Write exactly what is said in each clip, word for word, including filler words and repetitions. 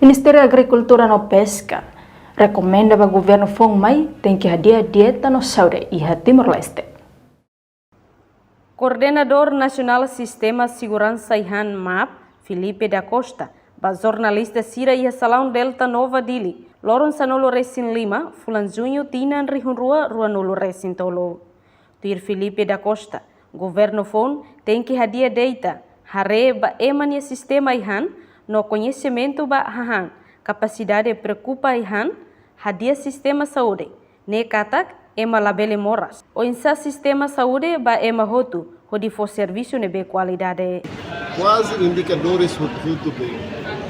Ministériu Agrikultura no Peska rekomenda ba governu foun mai tenke hadi'a dieta no saúde iha Timor-Leste. Koordenadór Nasionál Sistema Seguransa Ai-han, map, Filipe da Costa, ba jornalista sira iha Salaun Delta Nova, Dili, loron sanulu resin lima fulan Juñu tinan rihun rua ruanulu resin tolu. Tuir Filipe da Costa, governu foun tenke hadi'a dieta, haree ba ema nia sistema ai-han no koñesimentu ba hahán, kapasidade preokupa ai-han, hadi'a sistema saúde, ne'e katak ema labele moras. Oinsá sistema saúde ba ema hotu, hodi fó servisu ne'ebé kualidade. Kuaze indikadores hotu-hotu de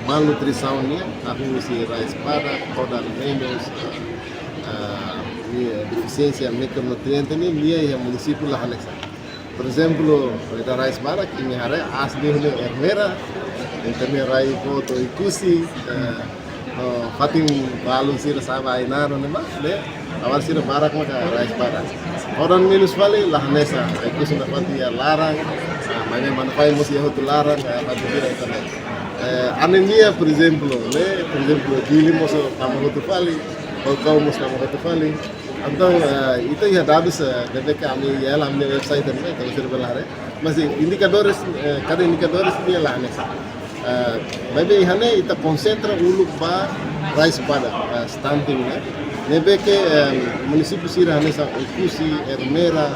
malnutrisaun nian, hahú husi rais badak, todan menus, ah, ah, nian defisiénsia mikronutriente nian, nian iha munisípiu la hanesan. Por ezemplu, ita rais badak, imi haree aas liu ne'e ermera, entaun rai boot Oekusi, eh, no fatin balu sira sa'e ba Ainaro ne'ebá, ne'e, agora sira barak maka rais badak. Todan menus fali la hanesan, Oekusi nafatin iha laran, ah, maibé Manufahi mós iha hotu laran, ah, fatin sira ita ne'e. Eh, anemia, por ezemplu, ne'e, por ezemplu, Dili mós tama hotu fali, Baucau mós tama hotu fali. Entaun, eh, ita iha dadus, eh, ne'ebé ke ami iha hela ami-nia website ne'e, entaun sira bele haree. Mas indikadores, eh, kada indikadores nian la hanesan. Eh, maibé iha ne'e ita konsentra uluk ba rais badak, eh, stunting ne'e. Ne'ebé ke, eh, munisípiu sira hanesan Oekusi, Ermera,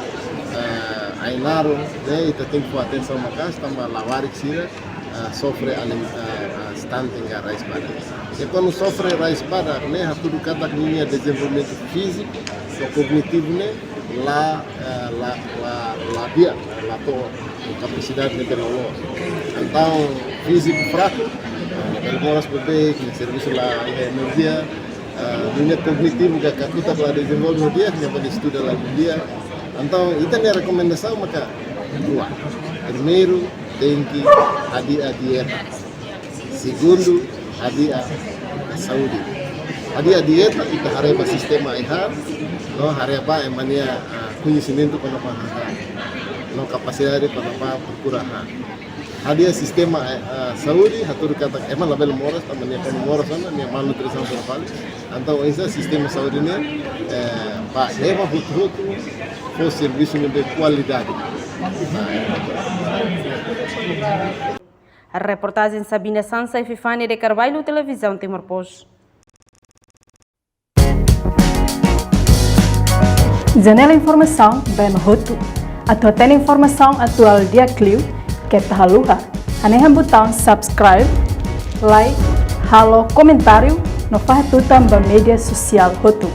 eh, Ainaro, ne'e ita tenke fó atensaun maka'as, tanba labarik sira, ah, sofre alin, ah, ah, stunting ka rais badak. I kuandu sofre rais badak, ne'e hatudu katak ninia dezenvolvimentu fíziku no kognitivu ne'e la, eh, la, la, la di'ak, la to'o kapasidade ne'ebé loloos. Entaun fíziku fraku, ah, ne'e moras beibeik, ne'e servisu la iha enerjia, ah, ninia kognitivu ka kakutak la dezenvolve di'ak, ne'e bele estuda la di'ak. Entaun ita-nia rekomendasaun maka rua. Primeiru, tenke hadi'a dieta. Segundu, hadi'a saúde. Hadi'a dieta, ita haree ba sistema ai-han, no haree ba ema nia, ah, koñesimentu kona-ba hahán, no kapasidade kona-ba prokura hahán. Hadi'a sistema, eh, eh, saúde, hatudu katak ema labele moras, tanba nia kuandu moras ona, nia malnutrisaun to'o fali. Entaun, oinsá sistema saúde ne'e, eh, ba ema hotu-hotu fó servisu ne'ebé kualidade. Reportajen Sabina Sansa, Epifania de Carvalho, Televizaun Timor Post. Janela informasaun ba ema hotu. Atu hatene informasaun atuál di'ak liu, keta haluha hanehan butaun subscribe, like, halo komentáriu no fahe tutan ba média sosiál hotu.